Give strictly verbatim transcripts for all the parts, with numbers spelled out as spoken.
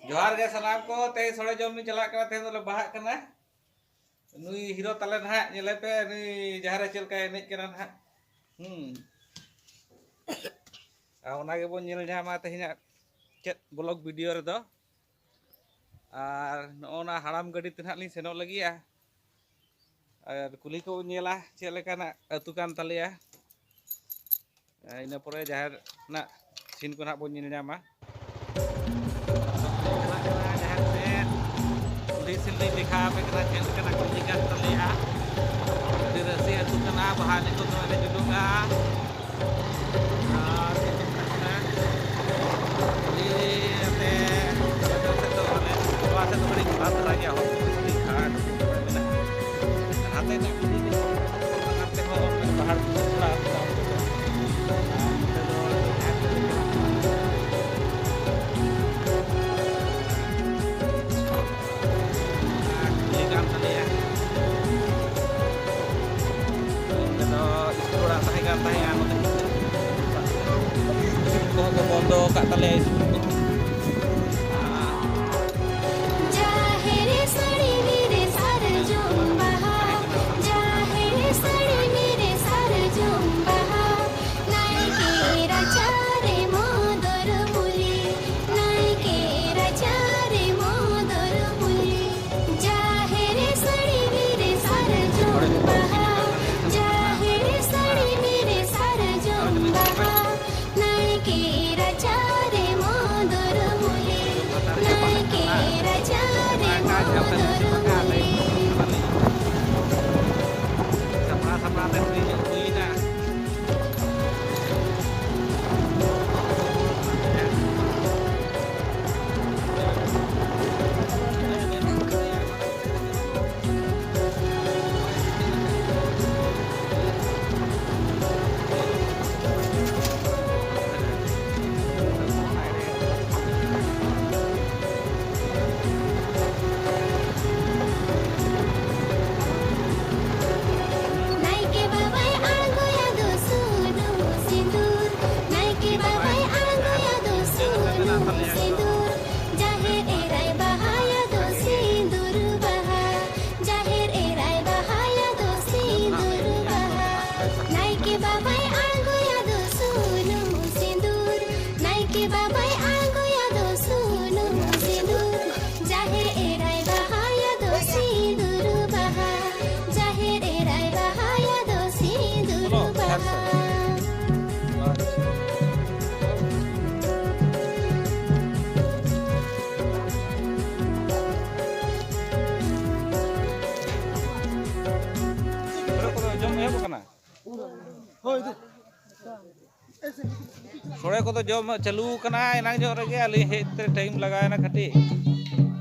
ᱡᱚᱦᱟᱨ ᱜᱮ ᱥᱟᱱᱟᱢ ᱠᱚ᱾ ᱛᱮᱦᱮᱧ ᱥᱚᱲᱮ ᱡᱚᱢ ᱞᱤᱧ ᱪᱟᱞᱟᱜ ᱠᱟᱱᱟ᱾ ᱛᱮᱦᱮᱧ ᱫᱚᱞᱮ ᱵᱟᱦᱟᱜ ᱠᱟᱱᱟ᱾ ᱱᱩᱭ ᱦᱤᱨᱳ ᱛᱟᱞᱮ ᱱᱟᱦᱟᱜ, ᱧᱮᱞᱮ ᱯᱮ, ᱱᱩᱭ ᱡᱟᱦᱟᱸ ᱨᱮ ᱪᱮᱫ ᱞᱮᱠᱟᱭ ᱮᱱᱮᱡ ᱠᱟᱱᱟ ᱱᱟᱦᱟᱜ᱾ ᱦᱩᱸ᱾ ᱟᱨ ᱚᱱᱟ ᱜᱮᱵᱚᱱ ᱧᱮᱞ ᱧᱟᱢᱟ ᱛᱮᱦᱮᱧᱟᱜ ᱪᱮᱫ ᱵᱞᱚᱜ ᱵᱷᱤᱰᱤᱭᱳ ᱨᱮᱫᱚ᱾ ᱟᱨ ᱱᱚᱜᱼᱚ ᱱᱟ ᱦᱟᱲᱟᱢ ᱜᱟᱹᱰᱤ ᱛᱮ ᱱᱟᱦᱟᱜ ᱞᱤᱧ ᱥᱮᱱᱚᱜ ᱞᱟᱹᱜᱤᱫᱼᱟ᱾ ᱟᱨ ᱠᱩᱞᱦᱤ ᱠᱚ ᱧᱮᱞᱟ ᱪᱮᱫ ᱞᱮᱠᱟᱱᱟᱜ ᱟᱹᱛᱩ ᱠᱟᱱ ᱛᱟᱞᱮᱭᱟ᱾ ᱤᱱᱟᱹ ᱯᱚᱨᱮ ᱡᱟᱦᱮᱨ ᱨᱮᱱᱟᱜ ᱥᱤᱱ ᱠᱚ ᱱᱟᱦᱟᱜ ᱵᱚᱱ ᱧᱮᱞ ᱧᱟᱢᱟ᱾ ᱪᱟᱞᱟᱜ ᱠᱟᱱᱟ ᱡᱟᱦᱮᱨ ᱥᱮᱫ᱾ ᱠᱩᱞᱦᱤ ᱥᱮᱱ ᱞᱤᱧ ᱫᱮᱠᱷᱟᱣ ᱟᱯᱮ ᱠᱟᱱᱟ ᱪᱮᱫ ᱞᱮᱠᱟᱱᱟᱜ ᱠᱩᱞᱦᱤ ᱠᱟᱱ ᱛᱟᱞᱮᱭᱟ᱾ ᱟᱹᱰᱤ ᱨᱟᱹᱥᱤ ᱟᱹᱛᱩ ᱠᱟᱱᱟ, ᱵᱟᱦᱟ ᱮᱱᱮᱡ ᱠᱚᱫᱚ ᱮᱱᱮᱡ ᱩᱰᱩᱠᱟ᱾ ᱟᱨ ᱪᱮᱫ ᱠᱚ ᱢᱮᱛᱟᱜ ᱠᱟᱱᱟ? ᱠᱩᱞᱦᱤ ᱟᱛᱮ ᱥᱮᱫ ᱫᱚ ᱢᱟᱱᱮ ᱱᱚᱣᱟ ᱥᱮᱫ ᱫᱚ ᱠᱟᱹᱴᱤᱡ ᱠᱷᱟᱨᱟᱯ ᱫᱷᱟᱨᱟ ᱜᱮᱭᱟ, ᱦᱚᱲ ᱠᱚ ᱠᱟᱹᱴᱤᱡ ᱠᱷᱟᱨᱟᱯ ᱢᱮᱱᱟᱜᱼᱟ᱾ ᱦᱟᱱᱛᱮ ᱨᱮᱱᱟᱜ ᱠᱩᱞᱦᱤ ᱫᱚ ᱵᱟᱦᱟ ᱛᱮᱦᱚᱸ ᱵᱟᱦᱟ ᱛᱷᱚᱲᱟ ᱞᱟᱹᱭ ᱠᱟᱱ ᱛᱟᱞᱮᱭᱟ᱾ ᱱᱚᱰᱮ ᱫᱚ ᱥᱠᱩᱞ ᱚᱲᱟᱜ ᱛᱟᱦᱮᱸ ᱠᱟᱱ ᱛᱟᱦᱮᱸᱜᱼᱟ, ᱱᱚᱛᱮ ᱥᱠᱩᱞ ᱠᱚᱦᱚᱸ ᱠᱚ ᱵᱚᱱᱫᱚ ᱟᱠᱟᱫ ᱛᱟᱞᱮᱭᱟ, ᱥᱠᱩᱞ ᱠᱚ᱾ ᱡᱟᱦᱮᱨ ᱥᱟᱹᱲᱤᱢ ᱨᱮ ᱥᱟᱨᱡᱚᱢ ᱵᱟᱦᱟ, ᱡᱟᱦᱮᱨ ᱥᱟᱹᱲᱤᱢ ᱨᱮ ᱥᱟᱨᱡᱚᱢ ᱵᱟᱦᱟ, ᱱᱟᱭᱠᱮ ᱨᱟᱪᱟ ᱨᱮ ᱢᱚᱫᱚᱨ ᱢᱩᱞᱤ, ᱱᱟᱭᱠᱮ ᱨᱟᱪᱟ ᱨᱮ ᱢᱚᱫᱚᱨ ᱢᱩᱞᱤ, ᱡᱟᱦᱮᱨ ᱥᱟᱹᱲᱤᱢ ᱨᱮ ᱥᱟᱨᱡᱚᱢ ᱵᱟᱦᱟ, ᱡᱟᱦᱮᱨ ᱥᱟᱹᱲᱤᱢ ᱨᱮ ᱥᱟᱨᱡᱚᱢ ᱵᱟᱦᱟ, ᱱᱟᱭᱠᱮ ᱨᱟᱪᱟ ᱨᱮ ᱢᱚᱫᱚᱨ ᱢᱩᱞᱤ, ᱱᱟᱭᱠᱮ ᱨᱟᱪᱟ ᱨᱮ ᱢᱚᱫᱚᱨ ᱢᱩᱞᱤ᱾ ᱥᱟᱯᱲᱟᱣ ᱥᱟᱯᱲᱟᱣ ᱛᱮ ᱦᱩᱭ ᱧᱚᱜ ᱦᱩᱭᱱᱟ᱾ ᱥᱚᱲᱮ ᱠᱚᱫᱚ ᱡᱚᱢ ᱪᱟᱹᱞᱩ ᱠᱟᱱᱟ ᱮᱱᱟᱝ ᱧᱚᱜ ᱨᱮᱜᱮ, ᱟᱹᱞᱤᱧ ᱦᱮᱡ ᱛᱮ ᱴᱟᱭᱤᱢ ᱞᱟᱜᱟᱣ ᱮᱱᱟ ᱠᱟᱹᱴᱤᱡ,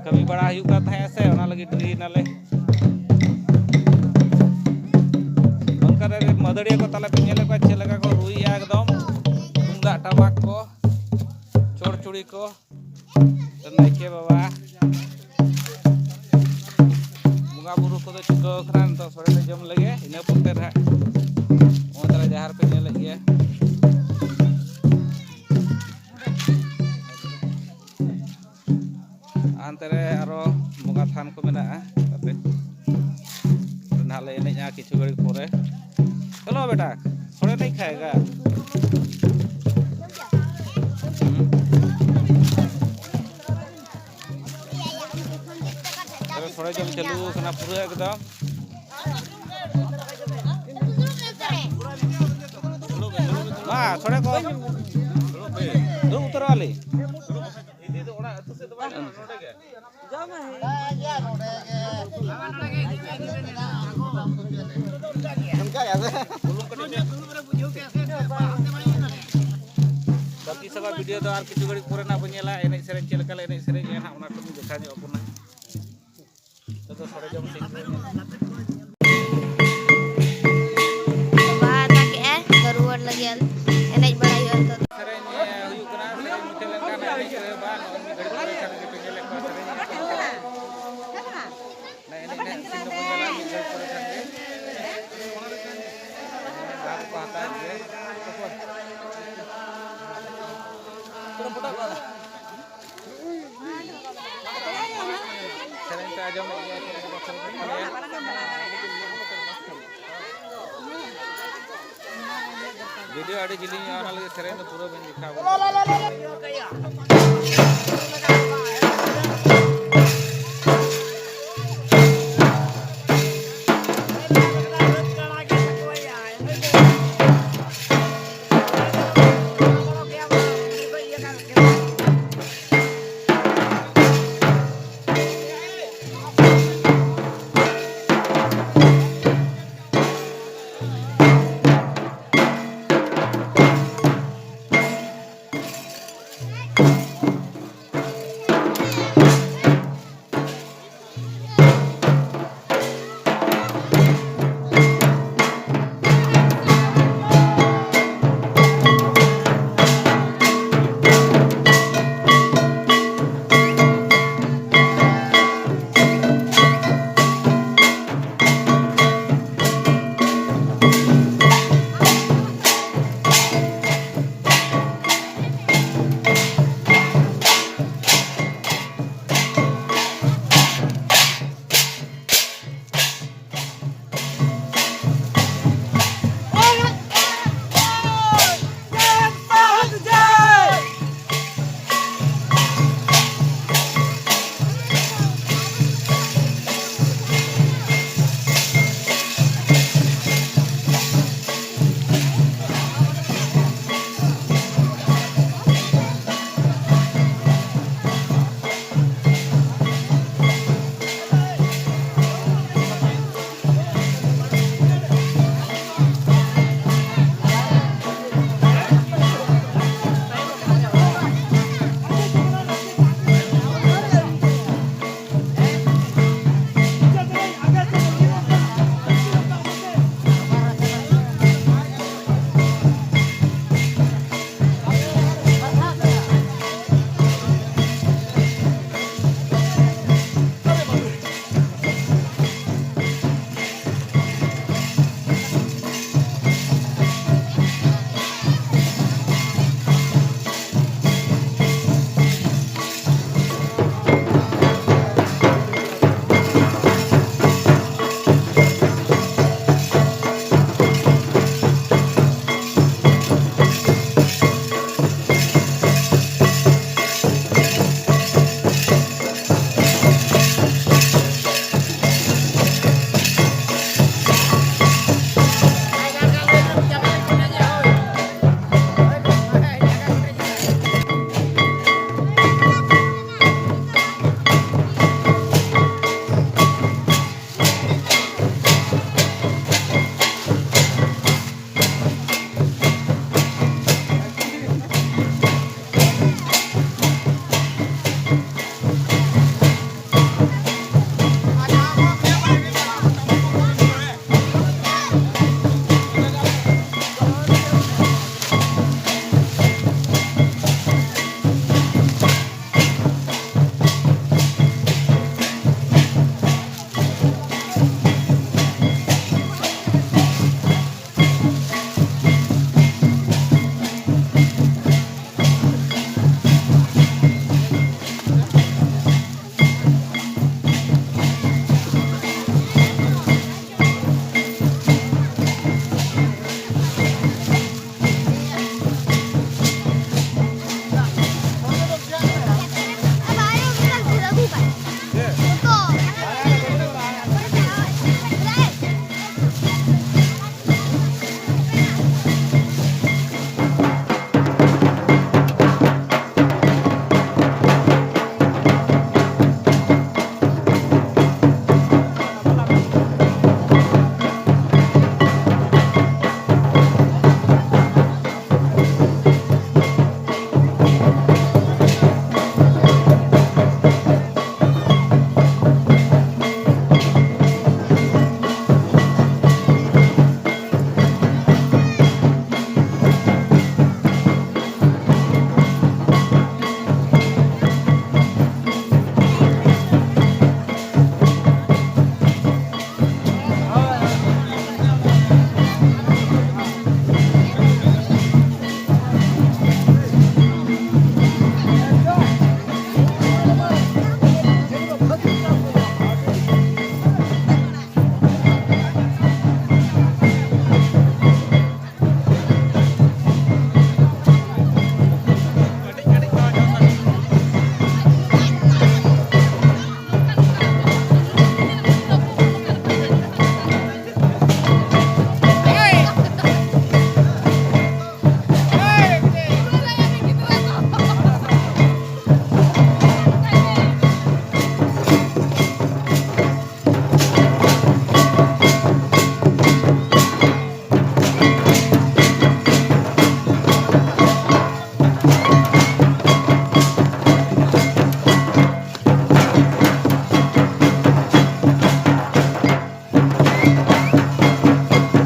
ᱠᱟᱹᱢᱤ ᱵᱟᱲᱟ ᱦᱩᱭᱩᱜ ᱠᱟᱱ ᱛᱟᱦᱮᱸᱜᱼᱟ ᱥᱮ, ᱚᱱᱟ ᱞᱟᱹᱜᱤᱫ ᱰᱮᱨᱤ ᱱᱟᱞᱮ᱾ ᱚᱱᱠᱟ ᱨᱮ ᱢᱟᱹᱫᱟᱹᱲᱤᱭᱟᱹ ᱠᱚ ᱛᱟᱞᱮ ᱯᱮ ᱧᱮᱞᱮᱫ ᱠᱚᱣᱟ ᱪᱮᱫ ᱞᱮᱠᱟ ᱠᱚ ᱨᱩᱭᱮᱫᱼᱟ, ᱮᱠᱫᱚᱢ ᱛᱩᱢᱫᱟᱜ ᱴᱟᱢᱟᱠ ᱠᱚ, ᱪᱚᱲᱪᱩᱲᱤ ᱠᱚ᱾ ᱱᱟᱭᱠᱮ ᱵᱟᱵᱟ ᱵᱚᱸᱜᱟ ᱵᱩᱨᱩ ᱠᱚᱫᱚ ᱪᱩᱠᱟᱹᱣ ᱠᱟᱱᱟ, ᱱᱤᱛᱚᱜ ᱥᱚᱲᱮ ᱞᱮ ᱡᱚᱢ ᱞᱮᱜᱮ, ᱤᱱᱟᱹ ᱯᱚᱨᱮ ᱱᱟᱦᱟᱜ ᱱᱚᱜᱼᱚᱭ ᱛᱟᱞᱮ ᱡᱟᱦᱮᱨ ᱯᱮ ᱧᱮᱞᱮᱫ ᱜᱮᱭᱟ᱾ ᱦᱟᱱᱛᱮ ᱨᱮ ᱟᱨᱚ ᱵᱚᱸᱜᱟ ᱛᱷᱟᱱ ᱠᱚ ᱢᱮᱱᱟᱜᱼᱟ᱾ ᱱᱟᱦᱟᱜ ᱞᱮ ᱮᱱᱮᱡᱼᱟ ᱠᱤᱪᱷᱩ ᱜᱷᱟᱹᱲᱤᱡ ᱯᱚᱨᱮ᱾ ᱪᱚᱞᱚ ᱵᱮᱴᱟ, ᱥᱚᱲᱮ ᱱᱟᱦᱤ ᱠᱷᱟᱭᱮᱜᱟ᱾ ᱛᱚᱵᱮ ᱥᱚᱲᱮ ᱡᱚᱢ ᱪᱟᱹᱞᱩ ᱠᱟᱱᱟ ᱯᱩᱨᱟᱹ ᱮᱠᱫᱚᱢ᱾ ᱢᱟ ᱥᱚᱲᱮ ᱠᱚ ᱫᱩᱲᱩᱵ ᱩᱛᱟᱹᱨᱚᱜ ᱟᱞᱮ᱾ ᱵᱟᱹᱠᱤ ᱥᱟᱵᱟ ᱵᱷᱤᱰᱤᱭᱳ ᱫᱚ ᱟᱨ ᱠᱤᱪᱷᱩ ᱜᱷᱟᱹᱲᱤᱡ ᱯᱚᱨᱮ ᱱᱟᱜ ᱵᱚᱱ ᱧᱮᱞᱟ, ᱮᱱᱮᱡ ᱥᱮᱨᱮᱧ ᱪᱮᱫ ᱞᱮᱠᱟ ᱞᱮ ᱮᱱᱮᱡ ᱥᱮᱨᱮᱧᱟ ᱱᱟᱜ, ᱚᱱᱟ ᱠᱚ ᱫᱮᱠᱷᱟᱣ ᱧᱚᱜ ᱟᱵᱚᱱᱟ᱾ ᱱᱤᱛᱚᱜ ᱫᱚ ᱥᱚᱨᱮᱡᱚᱢ ᱥᱤᱝ ᱠᱚ ᱧᱮᱞᱟ᱾ ᱵᱟᱵᱟ ᱟᱛᱟ ᱠᱮᱜᱼᱟᱭ, ᱛᱚ ᱨᱩᱣᱟᱹᱲ ᱞᱟᱹᱜᱤᱫ ᱮᱱᱮᱡ ᱵᱟᱲᱟᱭ ᱦᱩᱭᱩᱜᱼᱟ ᱱᱤᱛᱚᱜ ᱫᱚ᱾ ᱥᱮᱨᱮᱧ ᱦᱩᱭᱩᱜ ᱠᱟᱱᱟ, ᱥᱮᱨᱮᱧ ᱢᱩᱪᱟᱹᱫ ᱞᱮᱱᱠᱷᱟᱱ ᱮᱱᱮᱡ ᱠᱚ ᱮᱦᱚᱵᱟ᱾ ᱱᱚᱜᱼᱚᱭ ᱢᱤᱫ ᱜᱷᱟᱹᱲᱤᱡ ᱯᱚᱨᱮ ᱠᱷᱟᱱ ᱜᱮᱯᱮ ᱧᱮᱞᱮᱫ ᱠᱚᱣᱟ ᱥᱮᱨᱮᱧ᱾ ᱚᱱᱟ ᱮᱱᱮᱡ ᱱᱟᱜ ᱥᱤᱱ ᱫᱚᱵᱚᱱ ᱧᱮᱞᱟ ᱢᱤᱫ ᱜᱷᱟᱹᱲᱤᱡ ᱯᱚᱨᱮ ᱠᱷᱟᱱ ᱜᱮ᱾ ᱵᱟᱦᱟ ᱠᱚᱠᱚ ᱦᱟᱛᱟᱣᱮᱫ ᱜᱮᱭᱟ᱾ ᱥᱮᱨᱮᱧ ᱯᱮ ᱟᱸᱡᱚᱢᱮᱫ ᱜᱮᱭᱟ, ᱪᱮᱫ ᱞᱮᱠᱟ ᱠᱚ ᱥᱮᱨᱮᱧᱮᱫ ᱛᱟᱞᱮᱭᱟ᱾ ᱵᱷᱤᱰᱤᱭᱳ ᱟᱹᱰᱤ ᱡᱤᱞᱤᱧᱚᱜᱼᱟ, ᱚᱱᱟ ᱞᱟᱹᱜᱤᱫ ᱥᱮᱨᱮᱧ ᱫᱚ ᱯᱩᱨᱟᱹ ᱵᱟᱹᱧ ᱫᱮᱠᱷᱟᱣ ᱠᱟᱫᱟ᱾